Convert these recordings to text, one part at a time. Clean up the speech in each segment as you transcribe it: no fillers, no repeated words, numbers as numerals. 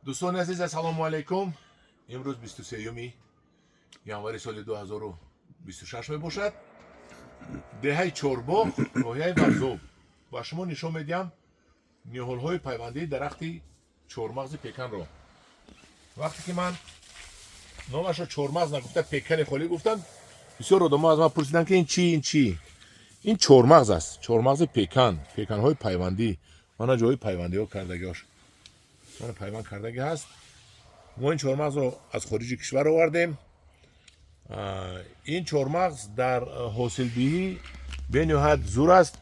Дӯстони азиз, ассалому алайкум. Имрӯз 23 январи соли 2026 мебошад. Деҳаи Чорбоғ, ноҳияи Варзоб. Ба шумо нишон медиҳам ниҳолҳои пайвандии дарахти чормағзи пеканро. Вақте ки ман номашро чормағз нагуфта, пекани холӣ гуфтам, бисёр одамҳо аз ман пурсиданд, ки ин чӣ, ин чӣ? Ин чормағз аст, чормағзи пекан, пеканҳои пайвандӣ. Мана ҷои пайвандиҳо кардагиҳош, мана пайванд кардагӣ ҳаст. Мо ин чормағзро аз хориҷи кишвар овардем. Ин чормағз дар ҳосилдиҳӣ бениҳоят зур аст.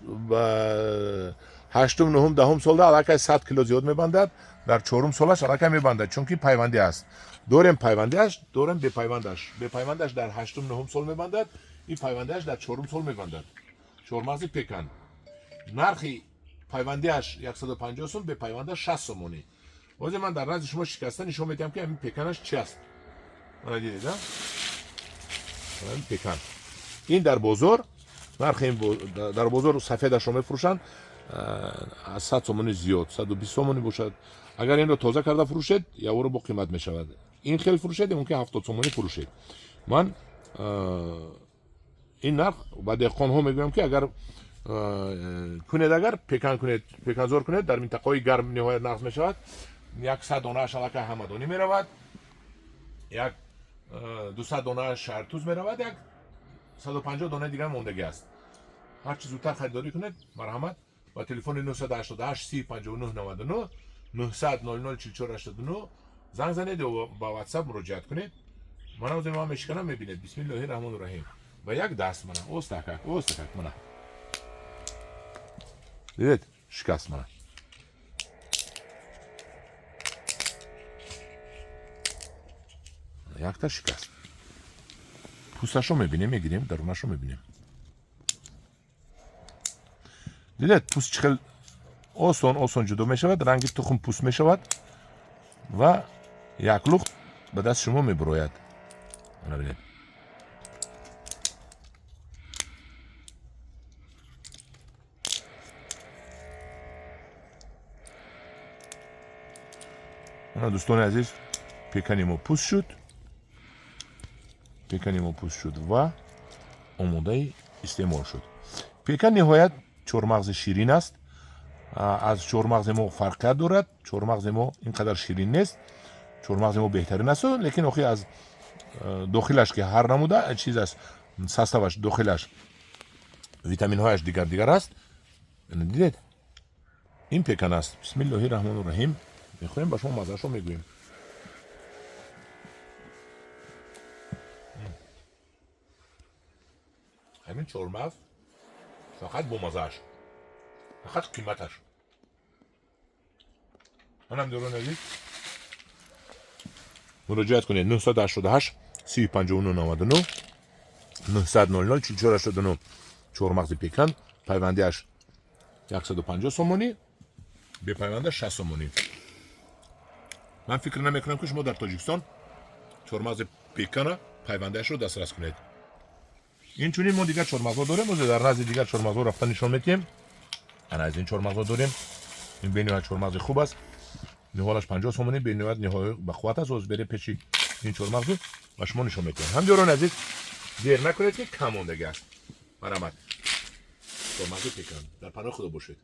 Ҳаштум, нуҳум, 10-ум солда аллакай 100 кило зиёд мебандад. Дар чорум солаш аллакай мебандад, чунки пайвандӣ аст. Дорем пайвандиаш, дорем бепайвандаш. Бепайвандаш дар ҳаштум, нуҳум сол мебандад, ин пайвандиаш дар чорум сол мебандад. Чормағзи пекан нархи пайвандиаш 150 сум, бепайвандаш 60 сомонӣ. Ҳозир ман дар назди шумо шикаста нишон медиҳам, ки ҳамин пеканаш чи аст. Мана, дидед, ҳамин пекан. Ин дар бозор нархи ин, дар бозор сафедашро мефурӯшанд аз 100 сомонӣ зиёд, 120 сомонӣ бошад. Агар инро тоза карда фурӯшед, яворо бо қимат мешавад. Ин хел фурӯшед, мумкин 70 сомонӣ фурӯшед. Ман ин нарх ба деҳқонҳо мегӯям, ки агар кунед, агар пекан кунед, пеканзор кунед, дар минтақаҳои гарм ниҳоят нағз мешавад. 100 донааш аллакай Ҳамадонӣ меравад, як 200 донааш Шаҳртуз меравад, як 150 донаи дигар мондагӣ аст. Ҳарчи зудтар харидорӣ кунед, марҳамат, ба телефони 988 30 59 99, 900 00 44 89 занг занед ё ба WhatsApp муроҷиат кунед. Мана, ҳозир ман мешиканам, мебинед. Бисмиллоҳи раҳмони раҳим. Ба як даст, мана, остакак, остакак, мана, дидед, шикаст, мана. Якта шикаст. Пӯсташро мебинем, мегирем, дарунашро мебинем. Дидед, пӯст чӣ хел осон осон ҷудо мешавад, ранги тухм пӯст мешавад ва як лухт ба даст шумо мебурояд. Мана, бинед. Мана, дӯстони азиз, пекани мо пӯст шуд, пекани мо пӯст шуд ва омодаи истеъмол шуд. Пекан ниҳоят чормағзи ширин аст. Аз чормағзи мо фарқият дорад. Чормағзи мо ин қадар ширин нест, чормағзи мо беҳтарин аст, лекин охи аз дохилаш ки ҳар намуда чиз аст, составаш, дохилаш, витаминҳояш дигар дигар аст. Дидед, ин пекан аст. Бисмиллоҳи раҳмону раҳим. Мехоҳем, ба шумо маззаашро мегӯем. Ҳамин чормағз фақат бо маззааш, фақат қиматаш. Манам, дӯрони азиз, муроҷиат кунед: 988 30 59 99, 900 00 44 89. Чормағзи пекан пайвандиаш 150 сомонӣ, бепайванда 60 сомонӣ. Ман фикр намекунам, ки шумо дар Тоҷикистон чормағзи пекана пайвандаашро дастрас кунед. Инчунин мо дигар чормағзҳо дорем. Озе дар назди дигар чормағзҳо рафта нишон медиҳем. Ана, аз ин чормағзҳо дорем. Ин бениҳоят чормағзи хуб аст. Ниҳолаш 50 сомонӣ. Бениҳоят ниҳоят бақувват аст. Оз берем пеши ин чормағзу ба шумо нишон медиҳем. Ҳамдиёрони азиз, дер накунед, ки кам мондагӣ аст. Марҳамат, чормағзи пекан. Дар паноҳи Худо бошед.